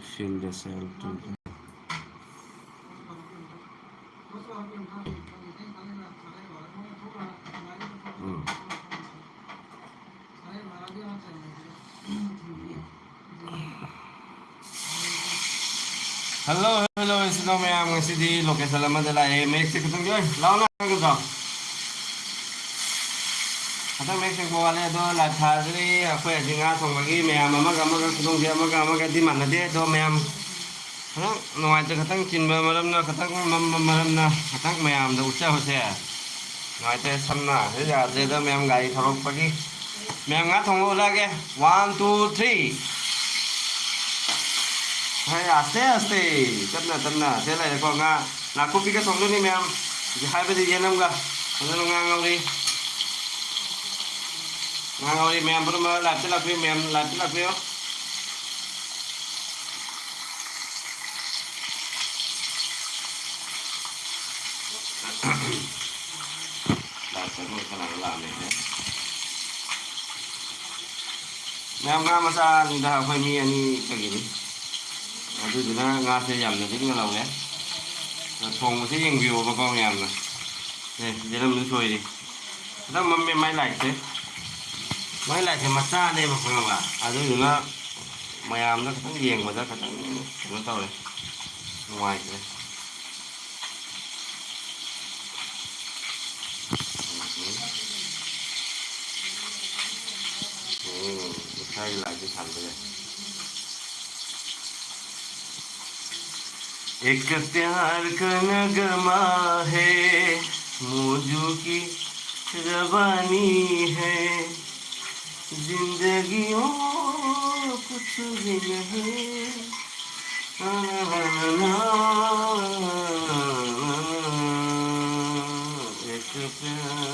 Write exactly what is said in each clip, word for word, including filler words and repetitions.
Feel the self to. Um. Hello, hello, ꯏꯆꯤꯟ ꯏꯅꯥꯎ ꯃꯌꯥꯝ, ꯉꯁꯤꯗꯤ location ꯑꯃꯗ ꯂꯥꯛꯑꯦ꯫ ꯃꯌꯦꯛꯁꯦ ꯈꯤꯇꯪꯗꯤ ꯑꯣꯏ ꯂꯥꯎꯅ ꯍꯥꯏꯒꯗ꯭ꯔꯣ? ꯈꯤꯇꯪ ꯃꯌꯦꯛ ꯁꯦꯡꯕ ꯋꯥꯠꯂꯦ, ꯑꯗꯣ live ꯊꯥꯗ꯭ꯔꯤ꯫ ꯑꯩꯈꯣꯏ ꯍꯧꯖꯤꯛ ꯉꯥ ꯊꯣꯡꯕꯒꯤ ꯃꯌꯥꯝ ꯑꯃꯒ ꯑꯃꯒ ꯈꯨꯗꯣꯡꯁꯦ ꯑꯃꯒ ꯑꯃꯒꯗꯤ ꯃꯥꯟꯅꯗꯦ, ꯑꯗꯣ ꯃꯌꯥꯝ ꯈꯤꯇꯪ ꯅꯨꯡꯉꯥꯏꯇꯦ, ꯈꯤꯇꯪ ꯆꯤꯟꯕ ꯃꯔꯝꯅ, ꯈꯤꯇꯪ ꯃꯝꯕ ꯃꯔꯝꯅ, ꯈꯤꯇꯪ ꯃꯌꯥꯝꯗ ꯎꯠꯆꯕꯁꯦ ꯅꯨꯡꯉꯥꯏꯇꯦ꯫ ꯁꯝꯅ ꯍꯧꯖꯤꯛ ꯌꯥꯗ꯭ꯔꯦ, ꯑꯗꯣ ꯃꯌꯥꯝ ꯒꯥꯔꯤ ꯊꯧꯔꯛꯄꯒꯤ꯫ ꯃꯌꯥꯝ ꯉꯥ ꯊꯣꯡꯕ ꯎꯠꯂꯛꯑꯒꯦ꯫ One, two, three꯫ ꯍꯣꯏ, ꯑꯁꯇꯦ ꯑꯁꯇꯦ, ꯇꯞꯅ ꯇꯞꯅ꯫ ꯁꯦ ꯂꯩꯔꯦꯀꯣ ꯉꯥ꯫ ꯅꯥꯀꯨꯞꯄꯤꯒ ꯊꯣꯡꯗꯣꯏꯅꯤ ꯃꯌꯥꯝ꯫ ꯍꯧꯖꯤꯛ ꯍꯥꯏꯕꯗꯤ ꯌꯦꯅꯝꯒ꯫ ꯐꯖꯅ ꯉꯥ ꯉꯧꯔꯤ꯫ ꯉꯥ ꯉꯧꯔꯤ ꯃꯌꯥꯝ ꯄꯨꯝꯅꯃꯛ live ꯇ ꯂꯥꯛꯄꯤꯌꯨ, ꯃꯌꯥꯝ live ꯇ ꯂꯥꯛꯄꯤꯌꯨ꯫ Live ꯇ ꯃꯣꯏ ꯀꯅꯥꯅꯣ ꯂꯥꯛꯑꯝꯃꯦꯁꯦ? ꯃꯌꯥꯝ ꯉꯥ ꯃꯆꯥꯅꯤꯗ, ꯑꯩꯈꯣꯏ ꯃꯤ ꯑꯅꯤ ꯈꯛꯀꯤꯅꯤ꯫ ꯑꯗꯨꯗꯨꯅ ꯉꯥꯁꯦ ꯌꯥꯝꯅ ꯂꯤꯛꯅ ꯂꯧꯔꯦ꯫ ꯑꯗꯣ ꯊꯣꯡꯕꯁꯦ ꯌꯦꯡꯕꯤꯌꯣꯕꯀꯣ ꯃꯌꯥꯝꯅ꯫ ꯑꯦ, ꯌꯦꯔꯨꯝꯁꯨ ꯁꯣꯏꯔꯤ꯫ ꯈꯤꯇꯪ ꯃꯝꯃꯦ ꯃꯥꯏ light ꯁꯦ꯫ ꯃꯥꯏ light ꯁꯦ ꯃꯆꯥꯅꯦꯕ, ꯈꯪꯉꯕ? ꯑꯗꯨꯗꯨꯅ ꯃꯌꯥꯝꯗ ꯈꯤꯇꯪ ꯌꯦꯡꯕꯗ ꯈꯤꯇꯪ ꯀꯩꯅꯣ ꯇꯧꯔꯦ, ꯅꯨꯡꯉꯥꯏꯇ꯭ꯔꯦ꯫ ꯎꯝ, ꯃꯁꯥꯒꯤ light ꯁꯦ ꯊꯥꯟꯕ ꯌꯥꯏ꯫ एक प्यार का नगमा है, मौजू की रवानी है, जिंदगी और कुछ भी नहीं। ना, ना, ना, ना, ना, ना, ना, एक प्यार।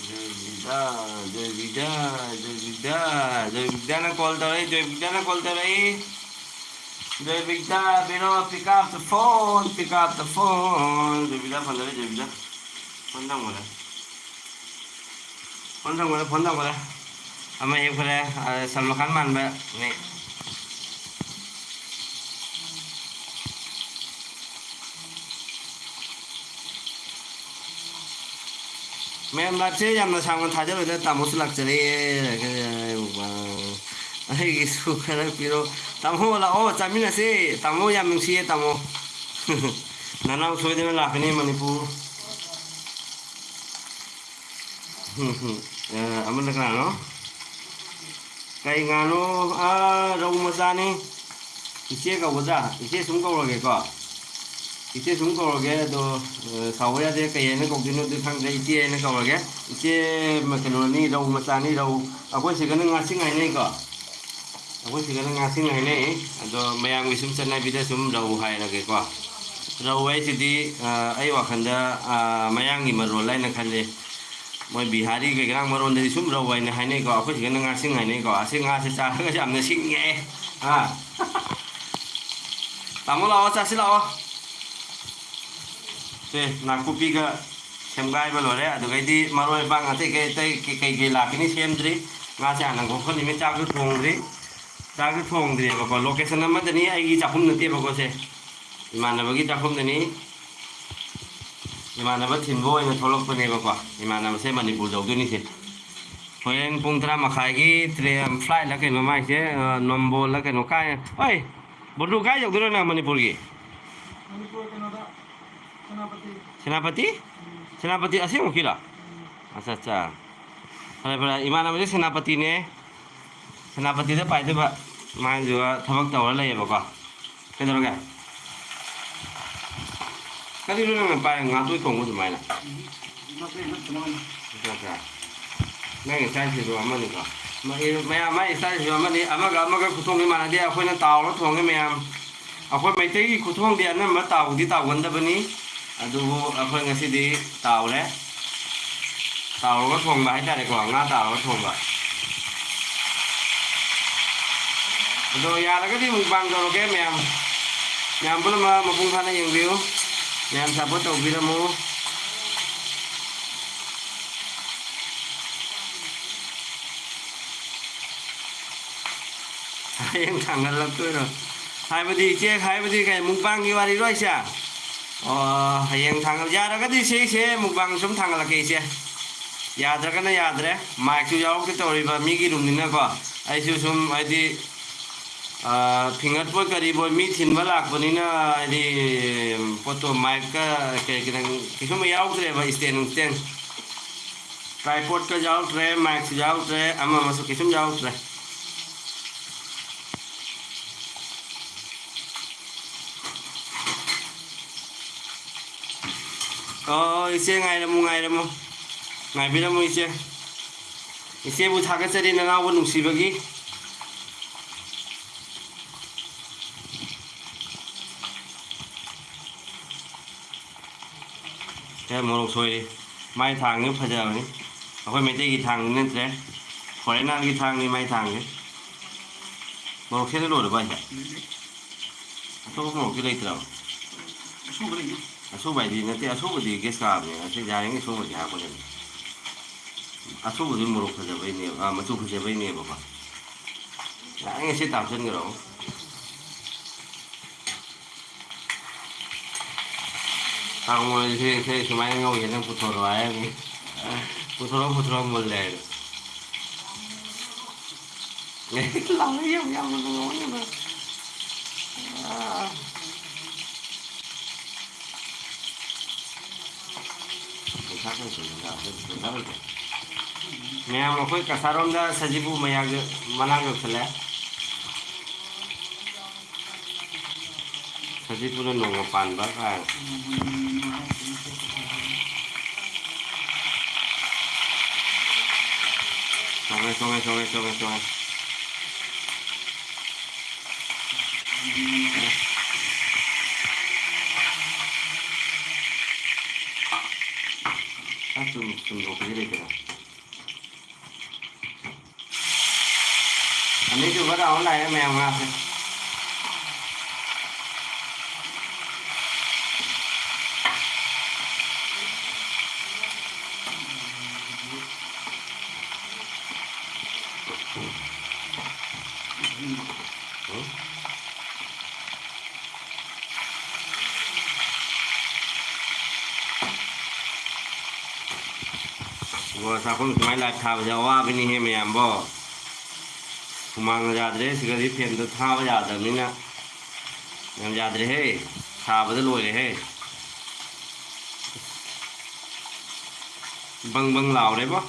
ꯖꯣꯏꯕꯤꯗꯥ, ꯖꯣꯏꯕꯤꯗꯥ, ꯖꯣꯏꯕꯤꯗꯥ, ꯖꯣꯏꯕꯤꯗꯥꯅ call ꯇꯧꯔꯛꯏ, ꯖꯣꯏꯕꯤꯗꯥꯅ call ꯇꯧꯔꯛꯏ꯫ ꯖꯣꯏꯕꯤꯗꯥ, ꯕꯤꯅꯣ, pick up the phone, pick up the phone꯫ ꯖꯣꯏꯕꯤꯗꯥ phone ꯇꯧꯔꯛꯏ, ꯖꯣꯏꯕꯤꯗꯥ꯫ Phone ꯊꯝꯈꯔꯦ꯫ Phone ꯊꯝꯈꯔꯦ, phone ꯊꯝꯈꯔꯦ꯫ ꯑꯃ ꯍꯦꯛ ꯐꯔꯦ, ꯑ, ꯁꯜꯃꯥꯟ ꯈꯥꯟ ꯃꯥꯟꯕ ꯃꯤ꯫ ꯃꯌꯥꯝ ꯂꯥꯏꯐꯁꯦ ꯌꯥꯝꯅ ꯁꯥꯡꯅ ꯊꯥꯖꯔꯣꯏꯗ, ꯇꯥꯃꯣꯁꯨ ꯂꯥꯛꯆꯔꯦ꯫ ꯑꯩꯒꯤꯁꯨ ꯈꯔ ꯄꯤꯔꯣ꯫ ꯇꯥꯃꯣ ꯂꯥꯛꯑꯣ, ꯆꯥꯃꯤꯟꯅꯁꯦ꯫ ꯇꯥꯃꯣ ꯌꯥꯝ ꯅꯨꯡꯁꯤꯌꯦ, ꯇꯥꯃꯣ꯫ ꯅꯅꯥꯎ ꯁꯣꯏꯗꯅ ꯂꯥꯛꯀꯅꯤ ꯃꯅꯤꯄꯨꯔ꯫ ꯑ, ꯑꯃꯅ ꯀꯅꯥꯅꯣ? ꯀꯩ ꯉꯥꯅꯣ? ꯑ, ꯔꯧ ꯃꯆꯥꯅꯤ꯫ ꯏꯆꯦ ꯀꯧꯒꯗ꯭ꯔꯥ? ꯏꯆꯦ ꯁꯨꯝ ꯀꯧꯔꯒꯦꯀꯣ꯫ ꯏꯆꯦ ꯁꯨꯝ ꯀꯧꯔꯒꯦ, ꯑꯗꯣ, ꯑ, ꯁꯥꯎꯕ ꯌꯥꯗꯦ, ꯀꯩ ꯍꯥꯏꯅ ꯀꯧꯗꯣꯏꯅꯣꯗꯤ ꯈꯪꯗ꯭ꯔꯦ, ꯏꯆꯦ ꯍꯥꯏꯅ ꯀꯧꯔꯒꯦ꯫ ꯏꯆꯦ, ꯃ-, ꯀꯩꯅꯣꯅꯤ, ꯔꯧ ꯃꯆꯥꯅꯤ, ꯔꯧ꯫ ꯑꯩꯈꯣꯏ ꯁꯤꯗꯅ ꯉꯥꯁꯤꯡ ꯍꯥꯏꯅꯩꯀꯣ꯫ ꯑꯩꯈꯣꯏ ꯁꯤꯗꯅ ꯉꯥꯁꯤꯡ ꯍꯥꯏꯅꯩ, ꯑꯗꯣ ꯃꯌꯥꯝꯒꯤ ꯁꯨꯝ ꯆꯠꯅꯕꯤꯗ ꯁꯨꯝ ꯔꯧ ꯍꯥꯏꯔꯒꯦꯀꯣ꯫ ꯔꯧ ꯍꯥꯏꯁꯤꯗꯤ, ꯑ, ꯑꯩ ꯋꯥꯈꯜꯗ, ꯑ, ꯃꯌꯥꯡꯒꯤ ꯃꯔꯣꯜ ꯍꯥꯏꯅ ꯈꯜꯂꯤ꯫ ꯃꯣꯏ ꯕꯤꯍꯥꯔꯤ ꯀꯩꯀꯥ ꯃꯔꯣꯟꯗꯗꯤ ꯁꯨꯝ ꯔꯧ ꯍꯥꯏꯅ ꯍꯥꯏꯅꯩꯀꯣ, ꯑꯩꯈꯣꯏ ꯁꯤꯗꯅ ꯉꯥꯁꯤꯡ ꯍꯥꯏꯅꯩꯀꯣ꯫ ꯑꯁꯤ ꯉꯥꯁꯦ ꯆꯥꯔꯒꯁꯨ ꯌꯥꯝꯅ ꯁꯤꯡꯉꯦ꯫ ꯑꯥ꯫ ꯇꯥꯃꯣ ꯂꯥꯛꯑꯣ, ꯆꯥꯁꯤ ꯂꯥꯛꯑꯣ꯫ ꯁꯦ, ꯅꯥꯀꯨꯞꯄꯤꯒ ꯁꯦꯝꯒꯥꯏꯕ ꯂꯣꯏꯔꯦ꯫ ꯑꯗꯨꯗꯩꯗꯤ ꯃꯔꯣꯏ ꯃꯄꯥꯡ ꯑꯇꯩ ꯀꯩ, ꯑꯇꯩ ꯀꯩ, ꯀꯩ, ꯀꯩ ꯂꯥꯛꯀꯅꯤ ꯁꯦꯝꯗ꯭ꯔꯤ꯫ ꯉꯥꯁꯦ ꯍꯥꯟꯅ ꯉꯧꯈꯠꯂꯤꯃꯤ, ꯆꯥꯛꯁꯨ ꯊꯣꯡꯗ꯭ꯔꯤ꯫ ꯆꯥꯛꯁꯨ ꯊꯣꯡꯗ꯭ꯔꯤꯕꯀꯣ꯫ ꯂꯣꯀꯦꯁꯟ ꯑꯃꯗꯅꯤ, ꯑꯩꯒꯤ ꯆꯥꯛꯈꯨꯝ ꯅꯠꯇꯦꯕꯀꯣ ꯁꯦ꯫ ꯏꯃꯥꯟꯅꯕꯒꯤ ꯆꯥꯛꯈꯨꯝꯗꯅꯤ꯫ ꯏꯃꯥꯟꯅꯕ ꯊꯤꯟꯕ ꯑꯣꯏꯅ ꯊꯣꯛꯂꯛꯄꯅꯦꯕꯀꯣ꯫ ꯏꯃꯥꯟꯅꯕꯁꯦ ꯃꯅꯤꯄꯨꯔ ꯌꯧꯗꯣꯏꯅꯤꯁꯦ꯫ ꯍꯣꯔꯦꯟ ꯄꯨꯡ ꯇꯔꯥ ꯃꯈꯥꯏꯒꯤ ꯇ꯭ꯔꯦꯟ, ꯐ꯭ꯂꯥꯏꯠꯂ ꯀꯩꯅꯣ ꯃꯥꯏꯁꯦ, ꯑ, ꯅꯝꯕꯣꯜꯂ ꯀꯩꯅꯣ ꯀꯥꯏ-, ꯑꯣꯏ! ꯕꯨꯗꯨ, ꯀꯥꯏ ꯌꯧꯗꯣꯏꯅꯣ ꯅꯪ ꯃꯅꯤꯄꯨꯔꯒꯤ? ꯃꯅꯤꯄꯨꯔ ꯀꯩꯅꯣꯗ, ꯁꯦꯅꯥꯄꯇꯤ꯫ ꯁꯦꯅꯥꯄꯇꯤ? ꯎꯝ꯫ ꯁꯦꯅꯥꯄꯇꯤ ꯑꯁꯦꯡꯃꯛꯀꯤꯔꯣ? ꯎꯝ꯫ ꯑꯠꯆꯥ, ꯑꯠꯆꯥ꯫ ꯐꯔꯦ, ꯐꯔꯦ꯫ ꯏꯃꯥꯟꯅꯕꯁꯦ ꯁꯦꯅꯥꯄꯇꯤꯅꯦ꯫ ꯁꯦꯅꯥꯄꯇꯤꯗ ꯄꯥꯏꯗꯣꯏꯕ꯫ ꯃꯥꯁꯨ ꯊꯕꯛ ꯇꯧꯔ ꯂꯩꯌꯦꯕꯀꯣ꯫ ꯀꯩꯗꯧꯔꯒꯦ? ꯀꯔꯤꯅꯣ ꯅꯪꯅ ꯄꯥꯏ ꯉꯥꯇꯣꯏ ꯊꯣꯡꯕ ꯑꯗꯨꯃꯥꯏꯅ? ꯅꯠꯇꯦ, ꯅꯠꯇꯦ, ꯅꯠꯇꯦ꯫ ꯅꯠꯇ꯭ꯔꯥ? ꯅꯪꯒꯤ ꯏꯁꯇꯥꯏꯜꯁꯤꯁꯨ ꯑꯃꯅꯤꯀꯣ꯫ ꯃ-, ꯃꯌꯥꯝ ꯃꯥꯏ ꯏꯁꯇꯥꯏꯜꯁꯤꯁꯨ ꯑꯃꯅꯤ, ꯑꯃꯒ ꯑꯃꯒ ꯈꯨꯊꯣꯡꯗꯤ ꯃꯥꯟꯅꯗꯦ꯫ ꯑꯩꯈꯣꯏꯅ ꯇꯥꯎꯔ ꯊꯣꯡꯉꯦ ꯃꯌꯥꯝ꯫ ꯑꯩꯈꯣꯏ ꯃꯩꯇꯩꯒꯤ ꯈꯨꯊꯣꯡꯗꯤ ꯑꯅꯝꯕ ꯇꯥꯎꯗꯤ ꯇꯥꯎꯒꯟꯗꯕꯅꯤ, ꯑꯗꯨꯕꯨ ꯑꯩꯈꯣꯏ ꯉꯁꯤꯗꯤ ꯇꯥꯎꯔꯦ꯫ ꯇꯥꯎꯔꯒ ꯊꯣꯡꯕ ꯍꯥꯏꯇꯥꯔꯦꯀꯣ, ꯉꯥ ꯇꯥꯎꯔꯒ ꯊꯣꯡꯕ꯫ ꯑꯗꯣ ꯌꯥꯔꯒꯗꯤ mukbang ꯇꯧꯔꯒꯦ ꯃꯌꯥꯝ꯫ ꯃꯌꯥꯝ ꯄꯨꯝꯅꯃꯛ ꯃꯄꯨꯡ ꯐꯥꯅ ꯌꯦꯡꯕꯤꯌꯨ꯫ ꯃꯌꯥꯝ support ꯇꯧꯕꯤꯔꯝꯃꯨ꯫ ꯍꯌꯦꯡ ꯊꯥꯡꯒꯠꯂꯛꯇꯣꯏꯔꯣ? ꯍꯥꯏꯕꯗꯤ ꯏꯆꯦ, ꯍꯥꯏꯕꯗꯤ ꯀꯩ, mukbangꯒꯤ ꯋꯥꯔꯤꯔꯣ ꯍꯥꯏꯁꯦ? ꯑꯣ, ꯍꯌꯦꯡ ꯊꯥꯡꯒꯠ-, ꯌꯥꯔꯒꯗꯤ ꯁꯤꯁꯦ mukbang ꯁꯨꯝ ꯊꯥꯡꯒꯠꯂꯛꯀꯦ ꯏꯆꯦ꯫ ꯌꯥꯗ꯭ꯔꯒꯅ ꯌꯥꯗ꯭ꯔꯦ, ꯃꯥꯏꯛꯁꯨ ꯌꯥꯎꯔꯛꯇꯦ ꯇꯧꯔꯤꯕ, ꯃꯤꯒꯤ ꯔꯨꯝꯅꯤꯅꯀꯣ꯫ ꯑꯩꯁꯨ ꯁꯨꯝ ꯍꯥꯏꯗꯤ, ꯑ, ꯐꯤꯡꯒꯠꯄꯣꯏ ꯀꯔꯤꯕꯣꯏ ꯃꯤ ꯊꯤꯟꯕ ꯂꯥꯛꯄꯅꯤꯅ, ꯍꯥꯏꯗꯤ, ꯄꯣꯠꯇꯣ ꯃꯥꯏꯛꯀ ꯀꯩ ꯈꯤꯇꯪ ꯀꯩꯁꯨꯝ ꯌꯥꯎꯗ꯭ꯔꯦꯕ, ꯏꯁꯇꯦꯟ ꯅꯨꯡꯁꯇꯦꯟ꯫ ꯇ꯭ꯔꯥꯏꯄꯣꯠꯀ ꯌꯥꯎꯗ꯭ꯔꯦ, ꯃꯥꯏꯛꯁꯨ ꯌꯥꯎꯗ꯭ꯔꯦ, ꯑꯃ ꯑꯃꯁꯨ ꯀꯩꯁꯨꯝ ꯌꯥꯎꯗ꯭ꯔꯦ꯫ ꯑꯣ, ꯏꯆꯦ, ꯉꯥꯏꯔꯝꯃꯨ, ꯉꯥꯏꯔꯝꯃꯨ, ꯉꯥꯏꯕꯤꯔꯝꯃꯨ, ꯏꯆꯦ꯫ ꯏꯆꯦꯕꯨ ꯊꯥꯒꯠꯆꯔꯤ, ꯅꯅꯥꯎꯕꯨ ꯅꯨꯡꯁꯤꯕꯒꯤ꯫ ꯁꯦ, ꯃꯣꯔꯣꯛ ꯁꯣꯏꯔꯤ꯫ ꯃꯥꯏ ꯊꯥꯡꯁꯦ ꯐꯖꯕꯅꯤ꯫ ꯑꯩꯈꯣꯏ ꯃꯩꯇꯩꯒꯤ ꯊꯥꯡꯗꯤ ꯅꯠꯇ꯭ꯔꯦ, ꯐꯣꯔꯦꯟꯅꯔꯒꯤ ꯊꯥꯡꯅꯤ ꯃꯥꯏ ꯊꯥꯡꯁꯦ꯫ ꯃꯣꯔꯣꯛ ꯁꯦꯝꯕ ꯂꯣꯏꯔꯕ ꯍꯥꯏꯁꯦ? ꯑꯇꯣꯞꯄ ꯃꯣꯔꯣꯛꯇꯤ ꯂꯩꯇ꯭ꯔꯕ? ꯑꯁꯨꯕ ꯂꯩꯌꯦ꯫ ꯑꯁꯨꯕ ꯍꯥꯏꯗꯤ ꯅꯠꯇꯦ, ꯑꯁꯨꯕꯗꯤ ꯒꯦꯁ ꯀꯥꯕꯅꯦ꯫ ꯉꯁꯤ ꯌꯥꯔꯤꯉꯩ ꯑꯁꯨꯕꯗꯤ ꯍꯥꯞꯀꯗꯕꯅꯤ꯫ ꯑꯁꯨꯕꯗꯤ ꯃꯣꯔꯣꯛ ꯐꯖꯕꯩꯅꯦꯕ, ꯑꯥ, ꯃꯆꯨ ꯐꯖꯕꯩꯅꯦꯕꯀꯣ꯫ ꯌꯥꯔꯤꯉꯩ ꯁꯤ ꯇꯥꯞꯁꯤꯟꯈ꯭ꯔꯣ꯫ ꯀꯥꯡꯃꯣꯏꯁꯦ ꯁꯦ ꯁꯨꯃꯥꯏꯅ ꯉꯧꯁꯦ, ꯅꯪ ꯄꯨꯊꯣꯔꯛꯑꯣ ꯍꯥꯏꯔꯅꯤ꯫ ꯄꯨꯊꯣꯔꯛꯑꯣ, ꯄꯨꯊꯣꯔꯛꯑꯣ, ꯃꯨꯜꯂꯦ ꯍꯥꯏꯅ꯫ ꯂꯥꯎꯔꯤ ꯌꯥꯝ ꯌꯥꯝꯅ ꯉꯧꯅꯕ꯫ ꯑꯥ꯫ ꯃꯌꯥꯝ, ꯑꯩꯈꯣꯏ ꯀꯁꯥꯔꯣꯝꯗ ꯁꯖꯤꯕꯨ ꯃꯌꯥ-, ꯃꯅꯥꯛ ꯌꯧꯁꯜꯂꯦ꯫ ꯁꯖꯤꯕꯨꯅ ꯅꯣꯡꯃ ꯄꯥꯟꯕ ꯀꯥꯏꯅ꯫ ꯆꯣꯡꯉꯦ, ꯆꯣꯡꯉꯦ, ꯆꯣꯡꯉꯦ, ꯆꯣꯡꯉꯦ, ꯆꯣꯡꯉꯦ꯫ ꯑꯁ, ꯆꯨꯝ-, ꯆꯨꯝꯗꯣꯛꯄꯤꯗꯤ ꯂꯩꯇꯦꯗ꯫ ꯑꯅꯤꯁꯨꯕ round ꯂꯥꯛꯑꯦ ꯃꯌꯥꯝ ꯉꯥꯁꯦ꯫ ꯕꯣꯔꯥ ꯆꯥꯛꯈꯨꯝ ꯁꯨꯃꯥꯏꯅ ꯂꯥꯏꯠ ꯊꯥꯕꯁꯦ ꯑꯋꯥꯕꯅꯤꯍꯦ ꯃꯌꯥꯝꯕꯣ꯫ ꯍꯨꯃꯥꯡꯅ ꯌꯥꯗ꯭ꯔꯦ, ꯁꯤꯗꯗꯤ ꯐꯦꯟꯗꯣ ꯊꯥꯕ ꯌꯥꯗꯕꯅꯤꯅ꯫ ꯌꯥꯝ ꯌꯥꯗ꯭ꯔꯦꯍꯦ, ꯁꯥꯕꯗ ꯂꯣꯏꯔꯦꯍꯦ꯫ ꯕꯪ ꯕꯪ ꯂꯥꯎꯔꯦꯕꯣ꯫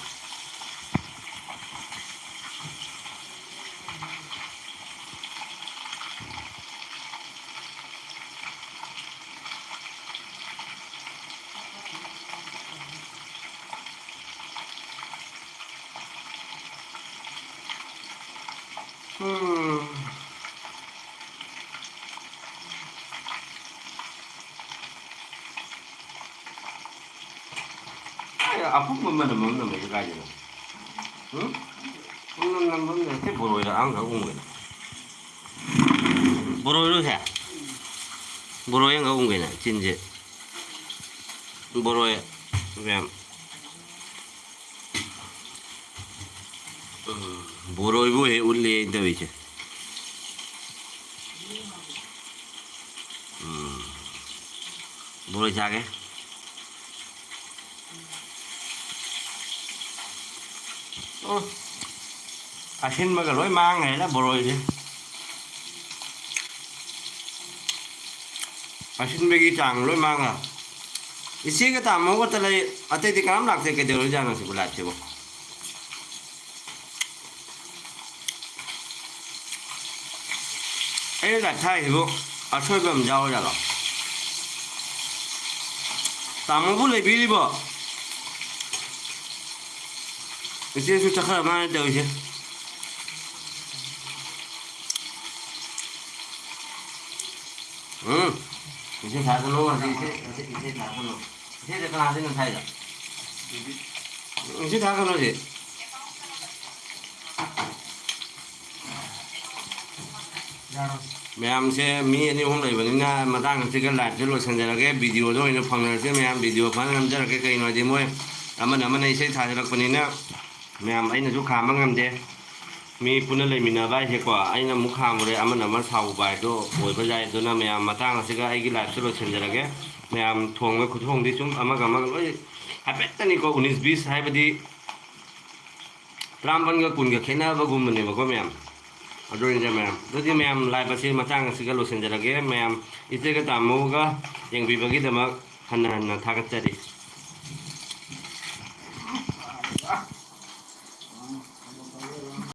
ꯎꯝ꯫ ꯑꯩ ꯑꯄꯨꯝꯕ ꯃꯅꯝ ꯑꯃ ꯅꯝꯃꯛꯏꯁꯦ ꯀꯥꯏꯗꯅꯣ? ꯎꯝ? ꯄꯨꯡꯅꯝ ꯅꯝꯕ ꯑꯃ ꯂꯩꯇꯦ, ꯕꯣꯔꯣꯏꯗ ꯑꯉꯥꯡꯈꯛ ꯎꯪꯉꯦ꯫ ꯕꯣꯔꯣꯏꯔꯣ ꯁꯦ? ꯕꯣꯔꯣꯏ ꯑꯃꯈꯛ ꯎꯪꯒꯦꯅ ꯆꯤꯟꯁꯦ꯫ ꯕꯣꯔꯣꯏ ꯃꯌꯥꯝ꯫ ꯎꯝ, ꯕꯣꯔꯣꯏꯕꯨ ꯍꯦꯛ ꯎꯠꯂꯦ ꯑꯩꯅ ꯇꯧꯔꯤꯁꯦ꯫ ꯎꯝ꯫ ꯕꯣꯔꯣꯏ ꯆꯥꯒꯦ꯫ ꯎꯝ꯫ ꯑꯁꯤꯟꯕꯒ ꯂꯣꯏ ꯃꯥꯡꯈ꯭ꯔꯦꯗ ꯕꯣꯔꯣꯏꯁꯦ꯫ ꯑꯁꯤꯟꯕꯒꯤ ꯆꯥꯡ ꯂꯣꯏ ꯃꯥꯡꯉ꯫ ꯏꯆꯦꯒ ꯇꯥꯃꯣꯒꯇ ꯂꯩ, ꯑꯇꯩꯗꯤ ꯀꯅꯥꯝ ꯂꯥꯛꯇꯦ꯫ ꯀꯩꯗꯧꯔꯤꯖꯥꯠꯅꯣ ꯁꯤꯕꯨ ꯂꯥꯏꯞꯁꯤꯕꯨ? ꯑꯩꯅ ꯂꯥꯏꯞ ꯊꯥꯏꯁꯤꯕꯨ ꯑꯁꯣꯏꯕ ꯑꯃ ꯌꯥꯎꯔꯖꯥꯠꯂꯣ? ꯇꯥꯃꯣꯕꯨ ꯂꯩꯕꯤꯔꯤꯕꯣ? ꯏꯆꯦꯁꯨ ꯆꯠꯈ꯭ꯔ ꯃꯥꯜꯂꯦ ꯇꯧꯔꯤꯁꯦ꯫ ꯎꯝ꯫ ꯏꯆꯦ ꯊꯥꯒꯠꯂꯣ, ꯍꯧꯖꯤꯛ ꯏꯆꯦ, ꯏꯆꯦ, ꯏꯆꯦ ꯊꯥꯒꯠꯂꯣ꯫ ꯏꯆꯦꯗ ꯀꯅꯥꯗꯩꯅꯣ ꯊꯥꯏꯗꯣ? ꯏꯆꯦ ꯊꯥꯒꯠꯂꯣ ꯍꯧꯖꯤꯛ꯫ ꯃꯌꯥꯝꯁꯦ ꯃꯤ ꯑꯅꯤ ꯑꯍꯨꯝ ꯂꯩꯕꯅꯤꯅ ꯃꯇꯥꯡ ꯑꯁꯤꯒ ꯂꯥꯏꯞꯁꯦ ꯂꯣꯏꯁꯤꯟꯖꯔꯒꯦ꯫ ꯚꯤꯗꯤꯑꯣꯗ ꯑꯣꯏꯅ ꯐꯪꯅꯔꯁꯦ ꯃꯌꯥꯝ꯫ ꯚꯤꯗꯤꯑꯣ ꯐꯖꯅ ꯅꯝꯖꯔꯛꯀꯦ꯫ ꯀꯩꯅꯣ ꯍꯥꯏꯗꯤ ꯃꯣꯏ ꯑꯃꯅ ꯑꯃꯅ ꯏꯁꯩ ꯊꯥꯖꯔꯛꯄꯅꯤꯅ ꯃꯌꯥꯝ ꯑꯩꯅꯁꯨ ꯈꯥꯝꯕ ꯉꯝꯗꯦ꯫ ꯃꯤ ꯄꯨꯟꯅ ꯂꯩꯃꯤꯟꯅꯕ ꯍꯥꯏꯁꯦꯀꯣ, ꯑꯩꯅ ꯑꯃꯨꯛ ꯈꯥꯝꯃꯨꯔꯦ, ꯑꯃꯅ ꯑꯃ ꯁꯥꯎꯕ ꯍꯥꯏꯗꯣ ꯑꯣꯏꯕ ꯌꯥꯏ꯫ ꯑꯗꯨꯅ ꯃꯌꯥꯝ ꯃꯇꯥꯡ ꯑꯁꯤꯒ ꯑꯩꯒꯤ ꯂꯥꯏꯐꯁꯦ ꯂꯣꯏꯁꯤꯟꯖꯔꯒꯦ꯫ ꯃꯌꯥꯝ ꯊꯣꯡꯕ ꯈꯨꯊꯣꯡꯗꯤ ꯁꯨꯝ ꯑꯃꯒ ꯑꯃꯒ ꯂꯣꯏ ꯍꯥꯏꯐꯦꯠꯇꯅꯤꯀꯣ, ꯎꯅꯤꯁ ꯕꯤꯁ ꯍꯥꯏꯕꯗꯤ ꯇꯔꯥꯃꯥꯄꯟꯒ ꯀꯨꯟꯒ ꯈꯦꯠꯅꯕꯒꯨꯝꯕꯅꯦꯕꯀꯣ ꯃꯌꯥꯝ꯫ ꯑꯗꯨꯅꯤꯗ ꯃꯌꯥꯝ, ꯑꯗꯨꯗꯤ ꯃꯌꯥꯝ, live ꯑꯁꯤ ꯃꯇꯥꯡ ꯑꯁꯤꯒ ꯂꯣꯏꯁꯤꯟꯖꯔꯒꯦ꯫ ꯃꯌꯥꯝ ꯏꯆꯦꯒ ꯇꯥꯃꯣꯒ ꯌꯦꯡꯕꯤꯕꯒꯤꯗꯃꯛ ꯍꯟꯅ ꯍꯟꯅ ꯊꯥꯒꯠꯆꯔꯤ꯫